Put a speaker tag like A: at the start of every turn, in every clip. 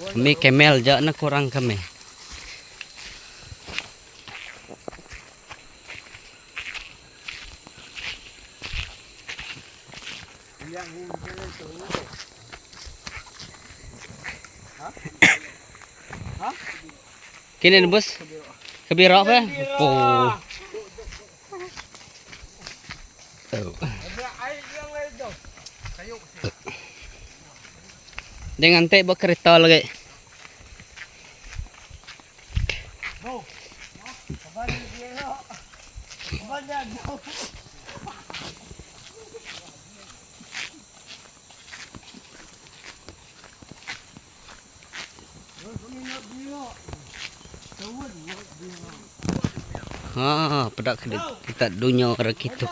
A: Kami camel ja ne kurang kami. Kini ne bos? Kebira apa? Oh. Dia ngantik ba kereta lagi. Ha, peda kita dunya orang kitu.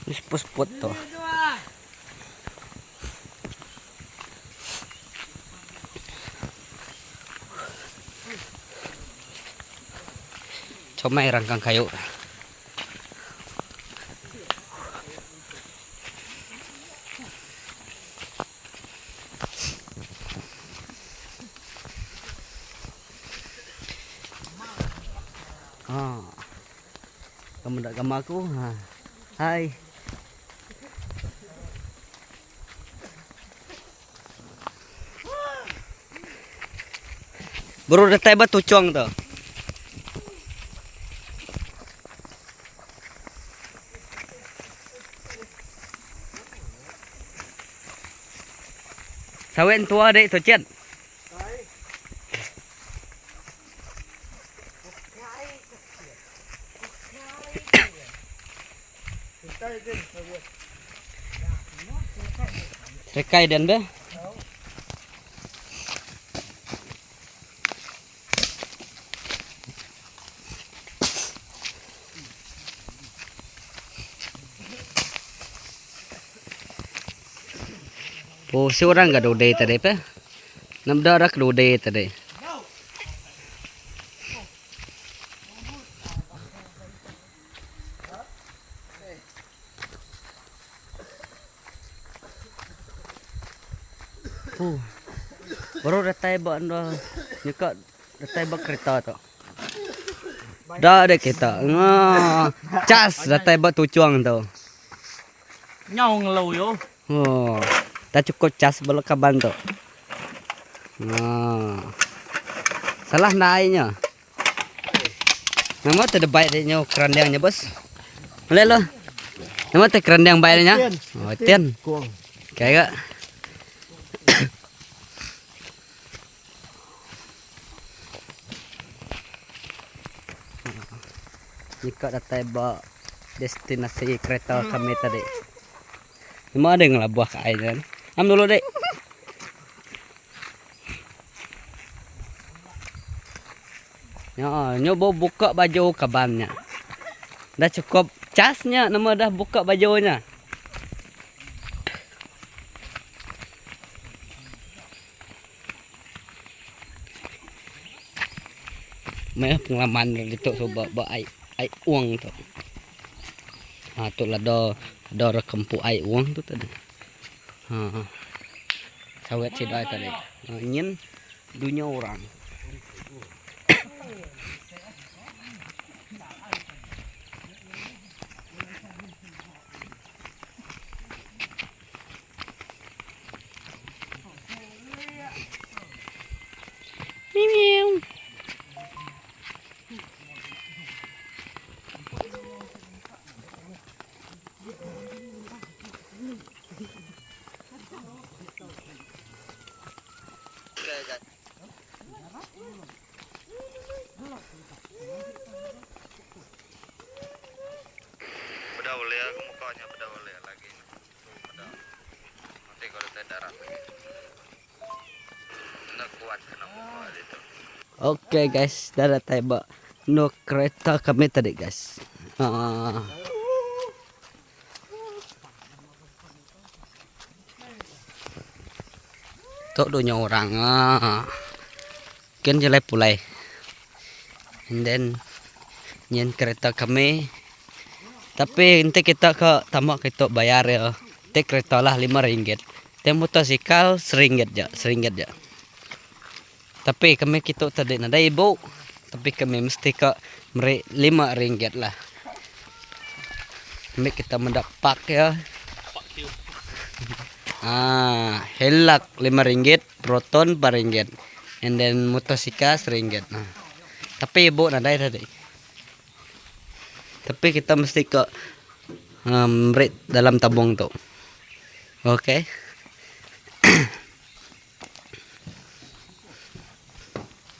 A: Ni spot-spot tu. Comel rangkang kayu. Ha. Kamu ndak gambar aku? Ha. Hai. Baru datai ba tuchong tu. Sawit entua dek tu cit. Rekai dan be. Oh, si orang ga dudai tadi pe. Namda rak dudai tadi. Huh. Baru datai ba enda nyeka datai ba kereta tu. Dah ada kereta. Nga. Cas datai ba tuchung tu.
B: Nyau ngelu yo.
A: Oh. Dah cukup cas bala kaban tu. Nga. Salah naik nya. Nama te debai dia nyo kerandang nya bos. Boleh lo. Nama te kerandang bai nya? Oh, ten. Kai ga. Nyika datai ba destinasi kereta kami tadi. Nama ada ngelabuh ke ai nya. Am dulu dik. Nya, nyu baru buka baju kaban nya. Dah cukup cas nya nama dah buka baju nya. Mayuh pengalaman ditu suba ba ai ai ung tu. Ha tu lada ada orang kempu ai ung tu tadi. Ha. Sawit sida tadi. Ha, nyin dunya orang. Miu.
C: Peda ulih aku muka nya peda ulih lagi tu peda nanti ko datai darat lagi enda kuat kena muka ditu.
A: Ok guys dah datai ba endur kereta kami tadi guys. Haa. Tok dunya orang ah. Kin jalai pulai. And then nyin kereta kami. Tapi enti kita ke tama kitu bayar iya ti kereta lah 5 ringgit. Ti motosikal seringgit ja, seringgit ja. Tapi kami kitu tadi nadai ibu tapi kami mesti ka meri 5 ringgit lah. Ambi kita meda park iya. Aaa Hilux 5 ringgit, Proton 4 ringgit and then motosikal seringgit. Tapi ibu nadai tadi. Tapi kita mesti ka um meri dalam tabung tu. Okay.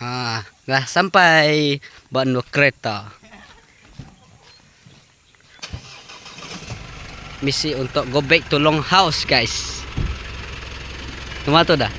A: Ah, dah sampai ba endur kereta. Misi untuk go back to long house guys. Nama tu dah.